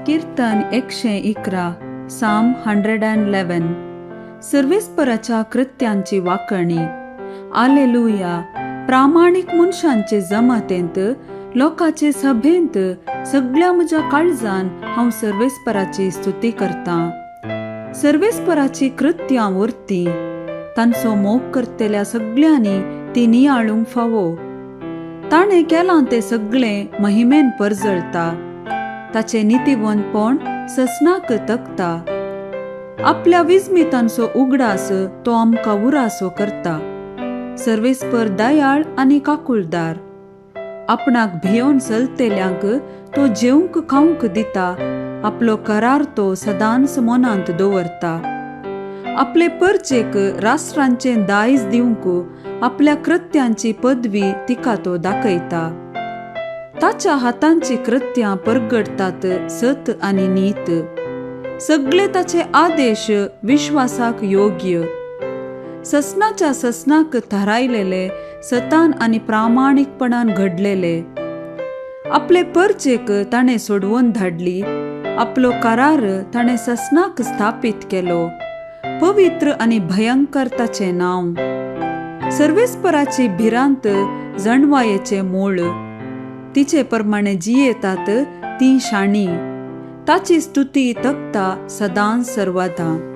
कीर्तन 111, Psalm 111. सर्वेस्पराच्या कृत्यांची वाकणी. आलेलुया. प्रामाणीक मनशांचे जमातेंत, लोकांचे सभेंत सगळ्या म्हज्या काळजान हांव सर्वेस्पराची स्तुती करतां. सर्वेस्पराची कृत्यां वर्ती, तांचो मोग करतल्या सगळ्यांनी ती नियाळूंक फावो. ताणें केलां तें सगळें महिमेन परजळता, ताचें नितीवंतपण ससनाक तकता. आपल्या विस्मितांचो उगडास तो आमकां उरासो करता. सर्वेस्पर दयाळ आनी काकुळदार. आपणाक भियोवन चलतेल्यांक तो जेवंक खावंक दिता. आपलो करार तो सदांच मनांत दवरता. आपले परचेक राष्ट्रांचें दायज दिवंक आपल्या कृत्यांची पदवी तिका तो दाखयता. ताच्या हातांची कृत्यां परगडटात सत आनी नीत. सगळे ताचे आदेश विश्वासाक योग्य. ससनाच्या ससनाक थारायलेले सतान आनी प्रामाणीकपणान घडलेले. आपले परचेक ताणें सोडवून धाडली. आपलो करार ताणें ससनाक स्थापीत केलो. पवित्र आनी भयंकर ताचें नांव. सर्वेस्पराची भिरांत जणवायेचें मूळ. तिचे प्रमाणे जियेतात ती शाणी. ताची स्तुती तकता सदांच सर्वदा.